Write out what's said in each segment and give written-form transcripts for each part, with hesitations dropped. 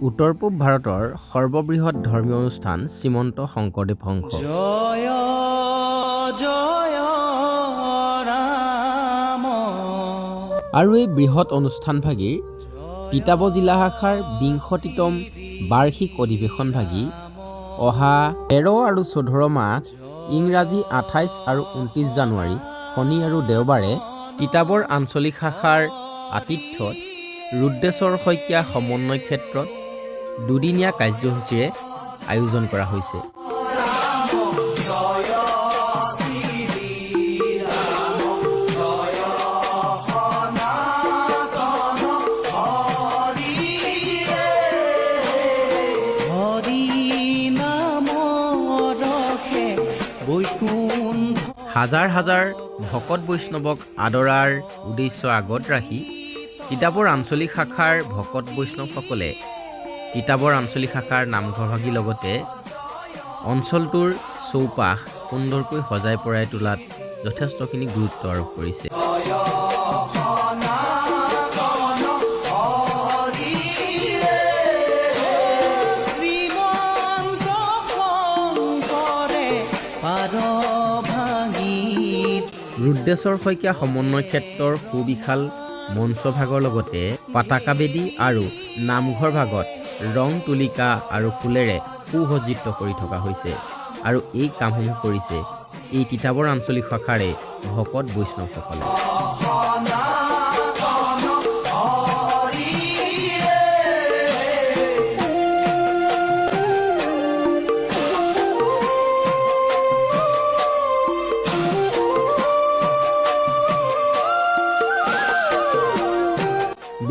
উত্তৰ পূব ভাৰতৰ সৰ্ববৃহৎ ধৰ্মীয় অনুষ্ঠান শ্ৰীমন্ত শংকৰদেৱ সংঘ। জয় জয় ৰাম। আৰু এই বৃহৎ অনুষ্ঠানভাগিৰ তিতাবৰ জিলা শাখাৰ 20তম বাৰ্ষিক অধিৱেশনভাগি অহা 13 আৰু 14 মাঘ, ইংৰাজী 28 আৰু 29 জানুৱাৰী, শনি আৰু দেওবাৰে তিতাবৰ আঞ্চলিক শাখাৰ আতিথ্যত ৰুদ্ৰেশ্বৰ শইকীয়া সমন্বয় ক্ষেত্ৰত দুদিনীয়া কাৰ্যসূচীৰে আয়োজন কৰা হৈছে। জয় শ্ৰীৰাম, জয় সনাতন হৰি, হৰি নাম ৰসে বৈকুণ্ঠ। হাজাৰ হাজাৰ ভকত বৈষ্ণৱক আদৰাৰ উদ্দেশ্য আগত ৰাখি তিতাবৰ আঞ্চলিক শাখাৰ ভকত বৈষ্ণৱসকলে তিতাবৰ আঞ্চলিক শাখাৰ নামঘৰভাগীৰ লগতে অঞ্চলটোৰ চৌপাশ সুন্দৰকৈ সজাই পৰাই তোলাত যথেষ্টখিনি গুৰুত্ব আৰোপ কৰিছে। জয় সনাতন হৰি, শ্ৰীমন্ত শংকৰে পাৰ ভাঙি। ৰুদ্ৰেশ্বৰ শইকীয়া সমন্বয় ক্ষেত্ৰৰ সুবিশাল মঞ্চভাগৰ লগতে পতাকা বেদী আৰু নামঘৰ ভাগত ৰং তুলিকা আৰু ফুলেৰে সুসজ্জিত কৰি থকা হৈছে আৰু এই কামসমূহ কৰিছে এই তিতাবৰ আঞ্চলিক শাখাৰে ভকত বৈষ্ণৱসকলে। সনাতন হৰি।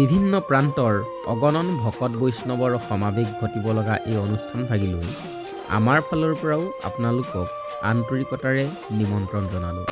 বিভিন্ন প্ৰান্তৰ অগণন ভকত বৈষ্ণৱৰ সমাৱেশ ঘটিব লগা এই অনুষ্ঠানভাগিলৈ আমাৰ ফালৰ পৰাও আপোনালোকক আন্তৰিকতাৰে নিমন্ত্ৰণ জনালোঁ।